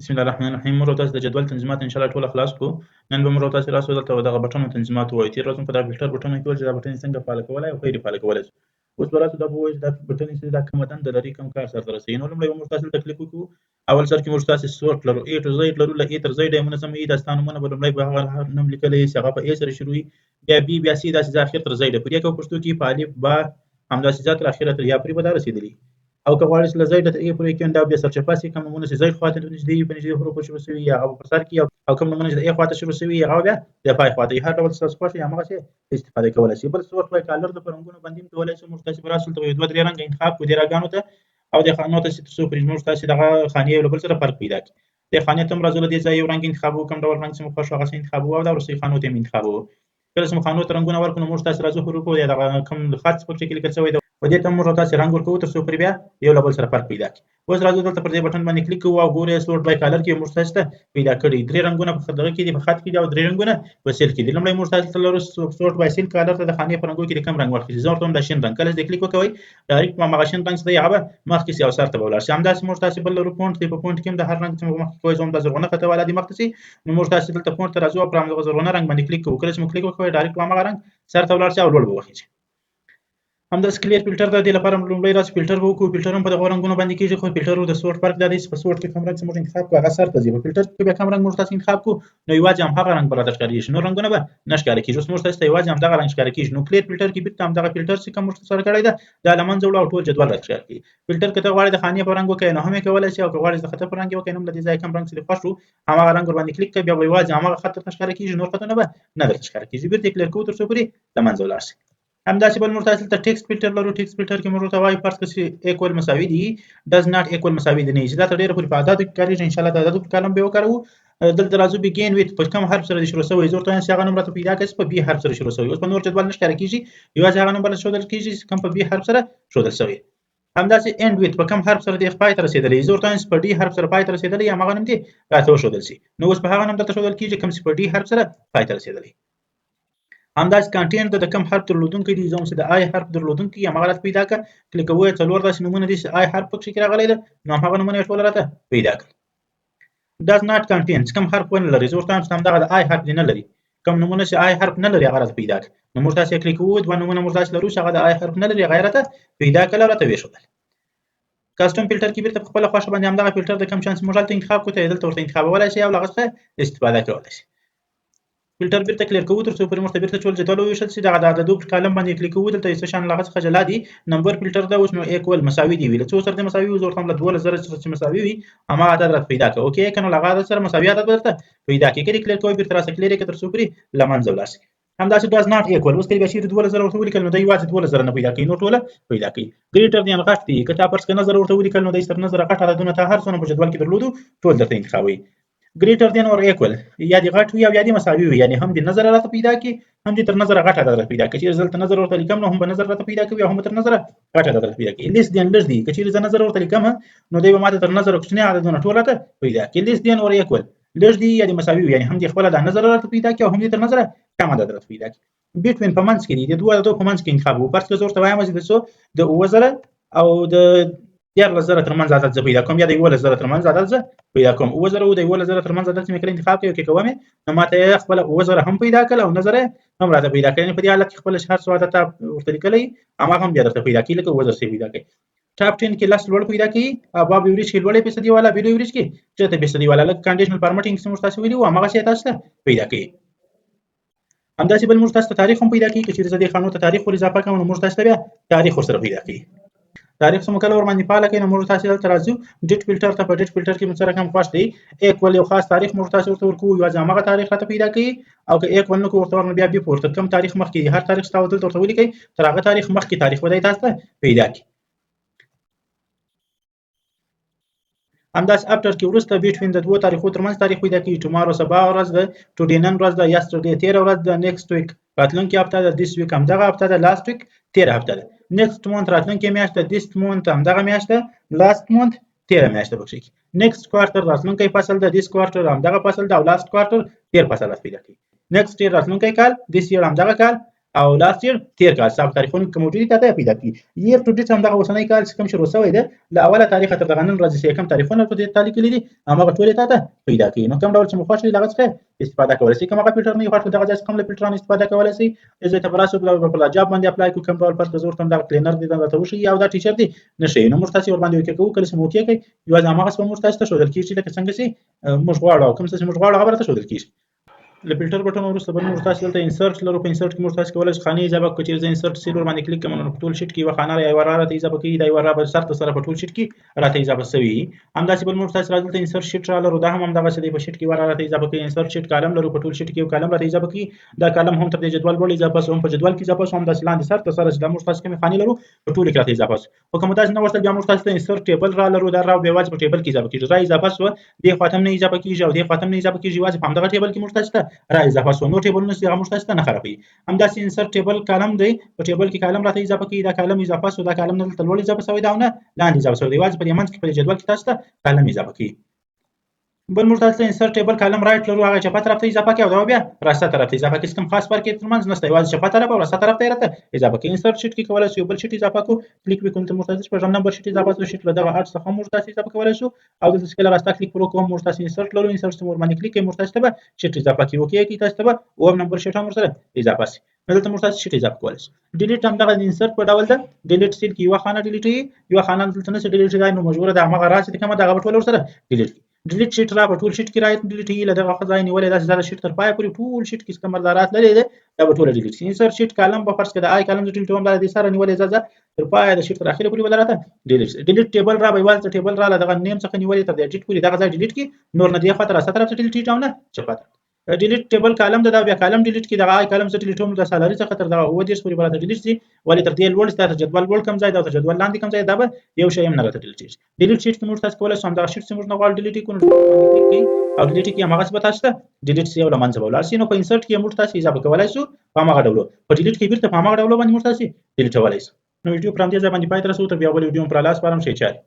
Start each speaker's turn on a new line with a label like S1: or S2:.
S1: بسم الله الرحمن الرحیم. موږ تاسو د جدول تنظیمات ان شاء الله ټوله خلاص کړو. نن به موږ تاسو راسو دلته دغه بټنو تنظیمات ووایو. تېره ورځ مو په دغه فلټر بټنو کې وویل چې دا بټنې څنګه فعاله کولی او غیر فعاله کولی شو. اوس به راسو دا به ووایو چې دا بټنې څه دي، دا کومه دنده لري، کوم کار سرته رسوي. نو لومړی به موږ تاسو دلته کلیک وکړو. اول سر کې موږ تاسو sort لرو، A to Z لرو، له A تر Z یې منظم وي. دا ستا نومونه به لومړی به هغه نوم لیکلی چې هغه په A سره شروع وي، بیا B، بیا C، داسې ځه اخر تر Z پورې. که په پښتو کې په الف با همداسې ځه تر اخره تر یا پورې به دا رسېدلي. او که غواړې چې له Z تر A پورې کېږي، دا بیا سرچپه سي، کوم نومونه چې Z خواته نږدې وي په نږدې حروفو شروع شوي یا هغه په سر کې، او کوم نومونه چې د A خواته شروع شوي هغه بیا د پای خواته وي. هر ډول چې ستاسو خوښ وي هماغسې استفاده کولی شي. بل sort by color د په رنګونو باندې هم کولی شو. موږ تاسې به راسو دلته به یو دوه درې رنګه انتخاب کړو دې رنګانو ته او دې خانو ته چې تر څو پورې موږ تاسې دغه خانې یو له بل سره فرق پیدا کړي. دې خانې ته هم راځو، له دې ځایه یو رنګ انتخابوو، کوم ډول رنګ چې مو خوښ هغسې انتخابوو او دا وروستیو خانو ته هم انتخابوو. کله چې مو خانو ته رنګونه ورکړو نو موږ تاسې راځو حروفو یا دغه کوم خط چې پکې لیکل شوی دی و دې ته موږ تاسې رنګ ورکوو تر څو پورې بیا یو له بل سره فرق پیدا کړي. اوس راځو دلته پر دې بټن باندې کلیک کوو او ګورئ sort by color کې موږ تاسې ته پیدا کړي درې رنګونه په دغه کې دي، په خط کې دي، او درې رنګونه په cell کې دي. لومړی موږ تاسې ته لرو sort by cell color ته د خانې په رنګو کې د کوم رنګ ورکړي. زه ورته وایم دا شین رنګ. کله چې کلیک وکوئ direct په هماغه شین رنګ چې دی هغه به مخکې شي او سر ته به ولاړ شي. همداسې موږ تاسې بل لرو font دی، په font کې هم د هر رنګ چې موږ مخکې کوی زه هم دا زرغونه خطه والا دي مخته شي. نو موږ تاسې دلته font ته راځو او پر همدغه زرغونه رنګ باندې کلیک کوو. کله چې مو کلیک وکوئ direct په هماغه رنګ سر ته ولاړ شي او لوړ به وخیژي. همداسې clear filter ده، دې لپاره لومړی راسو فلټر به وکړو. فلټر هم په دغو رنګونو باندې کېږي، خو فلټر د sort فرق دا دی چې په sort کې کوم رنګ چې موږ انتخاب کړو هغه سر ته ځي، په فلټر کې بیا کوم رنګ موږ تاسو انتخاب کړو نو یوازې هم هغه رنګ به راته ښکارېږي، نور رنګونه به نه ښکاره کېږي. اوس موږ تاسو ته یوازې همدغه رنګ ښکاره کېږي. نو clear filter کې بېرته همدغه فلټر چې کوم موږ سره کړی ده دا له منځه وړو او ټول جدول راته ښکاره کوي. فلټر که ته غواړې د خانې په رنګ وکړې نو هم یې کولی شي، او که غواړې د خط په رنګ یې وکړې نو هم له دې ځایه کوم رنګ چې دې خوښ وو هماغه رنګ ورباندې کلیک کړه، بیا به یوازې هماغه خط درته ښکاره کېږي، نور خطونه به نه درته ښکاره کېږي. بېرته یې clear کوو تر څو پورې له منځه ولاړ شي. همداسې بل موږ تاسو دلته text filter لرو. text filter کې موږ ورته وایو فرض کړئ چې equal مساوي دي، does not equal مساوي دي نه، چې دا تر ډېره پورې په اعدادو کې کارېږي. ان شاء الله د اعدادو په کالم به یې وکاروو. دلته راځو begin with په کوم حرف سره دې شروع شوی. زه ورته وایم چې هغه نوم راته پیدا کړه چې په B حرف سره شروع شوی. اوس په نور جدول نه ښکاره کېږي، یوازې هغه نوم به ښودل کېږي چې کوم په B حرف سره ښودل شوی. همداسې end with په کوم حرف سره دې پای ته رسېدلی. زه ورته وایم چې په D حرف سره پای ته رسېدلی هماغه نوم دې راته وښودل شي. نو اوس په هغه نوم درته ښودل کېږي کوم چې په D حرف سره پای ته رسېدلی. همداسې contain د کوم حرف درلودونکی دی، زه هم چې د I حرف درلودونکی یم هغه راته پیدا کړه. کلیک کوو څلور داسې نومونه دي چې I حرف پکښې کې راغلی ده، نو هماغه نومونه یې ټول راته پیدا کړل. does not contain چې کوم حرف ونه لري، زه ورته وایم چې همدغه د I حرف دې نه لري، کوم نومونه چې I حرف نه لري هغه راته پیدا کړه. نو موږ تاسې کلیک کوو دوه نومونه موږ داسې لرو چې هغه د I حرف نه لري هغه یې راته پیدا کړل او راته ویې ښودل. custom filter کې بیرته په خپله خوښه باندې همدغه فلټر د کوم چانس موږ هلته انتخاب کړو ته دلته ورته انتخابولی شي او له هغه څخه استفاده کولی شي. فلټر بیرته clear کوو تر څو پورې موږ ته بیرته ټول جدول وویشل شي. دغه د عددو پر کالم باندې کلیک کوو، دلته یې څه شان له هغه څخه جلا دي. number filter ده، اوس نو equal مساوي دي وي، له څو سره دې مساوي وي؟ زه ورته له 12,000 سره چې مساوي وي هماغه عدد راته پیدا کړه. okay که نو له هغه عدد سره مساوي عدد به درته پیدا کړي. که دې clear کوئ بیرته راسه clear یې کړه تر څو پورې له منځه ولاړ شي. همداسې does not equal اوس که بیا چیرې 12,000 ورته ولیکل نو دی یوازې 12,000 نه پیدا کوي، نور ټوله پیدا کوي. greater than غټ دي، که تا فرض کړه 9,000 ورته ولیکل نو دی تر 9,000 غټ عددونه تا هر څونه په جدول کې درلودو ټول درته انتخابوي. greater than or equal یا دې غټ وي او یا دې مساوي وي، یعنی هم دې 9,000 راته پیدا کړي هم دې تر 9,000 غټ عدد راته پیدا کړي. چیرې زه دلته 9,000 ورته لیکم نو هم به 9,000 راته پیدا کوي او هم به تر 9,000 غټ عدد راته پیدا کوي. less than لږ دي، که چیرې زه 9,000 ورته لیکم نو دی به ماته تر 9,000 کوچني عددونه ټول راته پیدا کړي. less than or equal لږ دي یا دې مساوي وي، یعنی هم دې خپله دا 9,000 راته پیدا کړي او هم دې تر 9,000 کم عدد راته پیدا کړي. between په منځ کې دي، د دوو عددو په منځ کې انتخاب وو. فرض کړه زه ورته وایم چې د څو د 7,000 او د 13,000 ترمنځ عدد زه پیدا کوم یا د 11,000 ترمنځ عدد زه پیدا کوم. 7,000 او د 11,000 ترمنځ عدد چې مې کله انتخاب کړ کې کوم نو ماته یې خپله 7,000 هم پیدا کړل او 9,000 هم راته پیدا کړل. په دې حالت کې خپل هر څو عدد ورته لیکلی هماغه هم بیا درته پیدا کوي، لکه 7,000 څه پیدا کوي. top 10 کې لس لوړ پیدا کوي، above average کې لوړې فیصدي والا، below average کې ټیټه فیصدي والا، لکه conditional formatting چې موږ تاسو ویلي وو هماغسې یې تاسو ته پیدا کوي. همداسې بل موږ تاسو ته تاریخ هم پیدا کوي. که چیرې زه دې خانو ته تاریخ ور اضافه کوم نو موږ تاسو ته بیا تاریخ ورسره پیدا کوي. تاریخ څه مو کله ورباندې فعاله کړئ نو موږ تاسو دلته راځو date filter ته. په date filter کې مو څه رقم خوښ دی equal یو خاص تاریخ موږ تاسو ورته ورکوو، یوازې هماغه تاریخ راته پیدا کوي، او که equal نه کوو ورته ورنه بیا before تر کوم تاریخ مخکې هر تاریخ چې تاسو دلته ورته ولیکئ تر هغه تاریخ مخکې تاریخ به دی تاسو ته پیدا کړي. همداسې after کې وروسته between د دوو تاریخو ترمنځ تاریخ پیدا کوي. tomorrow سبا ورځ ده، today نن ورځ ده، yesterday تېره ورځ ده، next week راتلونکې هفته ده، this week همدغه هفته ده، last week تېره هفته ده، next month راتلونکې میاشت ده، this month همدغه میاشت ده، last month تېره میاشت ده پکښې. next quarter راتلونکی فصل ده، this quarter همدغه فصل ده، او last quarter تېر فصل راته پیدا کوي. next year راتلونکی کال، this year همدغه کال، او last year تیر کال ستا په تاریخونو کې موجود دي، تا ته پیدا کړي. year to date هم دغه اوسنی کال چې کوم شروع شوی دی له اوله تاریخه تر دغه نن ورځې چې کوم تاریخونه په دې تا لیکلي دي هماغه ټول یې تا ته پیدا کوي. نو کوم ډول چې مو خوښ وي له هغه څخه استفاده کولی شئ. کوم هغه فلټر نه وي خوښ، دغه ځای څخه هم له فلټرانو استفاده کولی شئ. دې ځای ته به راسو، پر دا job باندې apply کوو. کوم ډول فرض کړه زه ورته دغه cleaner دی دا راته وښیي او دا teacher دی نه ښیي، نو موږ تاسې ورباندې okay کوو. کله چې مو okay کړئ یوازې هماغه څه به موږ تاسې ته ښودل کېږي لکه څنګه چې موږ غواړو او کوم څه چې موږ غواړو هغه به راته ښودل کېږي. له فلټر بټن وروسته بل موږ تاسو دلته insert لرو. په insert کې موږ تاسو کولای شئ خانې اضافه کړو. چیرې زه insert cell ورباندې کلیک کوم نو په ټول sheet کې یوه خانه یا یوه row راته اضافه کوي. دا یوه row به سر ته سره په ټول sheet کې راته اضافه شوي. همداسې بل موږ تاسو دلته insert sheet را لرو، دا هم همدغسې دی، په sheet کې یوه row راته اضافه کوي. insert sheet column لرو، په ټول sheet کې یو column راته اضافه کوي. دا column هم تر دې جدول لوړ اضافه شو، هم په جدول کې اضافه شو، همداسې لاندې سر ته سره چې دا موږ تاسو کومې خانې لرو په ټولو کې راته اضافه شو. خو که مو داسې نه غوښتل بیا موږ تاسو ته insert table را لرو، دا row بیا یوازې په table کې اضافه کېږي. را اضافه شوه دې خوا ته هم نه اضافه کېږي او دې خوا ته هم نه اضافه کېږي، یوازې په همدغه table کې موږ تاسو ته را اضافه شو، نور ټیبلونه چې هغه موږ تاسو ته نه خرابوي. همداسې insert table column دی، په table کې column راته اضافه کوي. دا column اضافه شو، دا column نه دلته لوړ اضافه شوی دی او نه لاندې اضافه شوی دی، یوازې په دې منځ کې په دې جدول کې تاسو ته column اضافه کوي. بل موږ تاسو ته insert table column right لرو، هغه چپه طرف ته اضافه کوي او دا بیا راسته طرف ته اضافه کوي. کوم خاص فرق یې ترمنځ نشته، یوازې چپه طرف او راسته طرف ته یې راته اضافه کوي. insert sheet کې کولای شو یو بل sheet اضافه کړو، کلیک وکړو ته موږ تاسو شپږم نمبر sheet اضافه شو. sheet له دغه اړ څخه موږ تاسو اضافه کولای شو او دلته چې کله راسته کلیک پر وکړو موږ تاسو insert لرو، insert ته ورباندې کلیک کوي موږ تاسو ته به sheet اضافه کوي. okay کوي تاسو ته به اووم نمبر sheet هم ورسره اضافه شي. نو دلته موږ تاسو sheet اضافه کولای شو. delete هم دغه insert په ډول ده، delete cell کې یوه خانه delete وي، یوه خانه دلته نه شي delete کېدای، نو مجبوره ده هماغه راشي کومه ده هغه به ټوله ورسره delete کړي. delete sheet را په ټول sheet کې را delete وي، له دغه ځای نیولې داسې د sheet تر پایه پورې ټول sheet کې کومه دا راتللې ده دا به ټوله delete شي. insert sheet column به فرض کړه د I column زه delete کوم، دا د سره نیولې ځه تر پایه د sheet تر اخره پورې به راته delete شي. delete table را به یوازې table را له دغه name څخه نیولې تر دې date پورې دغه ځای delete کړي، نور نه دې خوا ته راسته طرف ته delete کېږي او نه چپه طرف. delete table column ده، دا بیا column delete کړي، دغه I column زه delete کوم، د salary څخه تر دغه 37 پورې به راته delete شي، ولې تر دې لوړ تر جدول لوړ کوم ځای ده او تر جدول لاندې کوم ځای دا به یو شی هم نه راته delete کېږي. delete sheet کې موږ تاسو کولای شو همدغه sheet چې موږ نه غواړو delete کړو نو کلیک کوي او delete کړي، هماغسې به تاسو ته delete شي او له منځه به ولاړ شي. نو په insert کې موږ تاسو اضافه کولای شو په هماغه ډولو، په delete کې بیرته په هماغه ډولو باندې موږ تاسو delete کولای شو. نو ویډیو پر همدې ځای باندې پای ته رسوو، تر بیا بلې ویډیو پر الله سپارم. ښې چارې.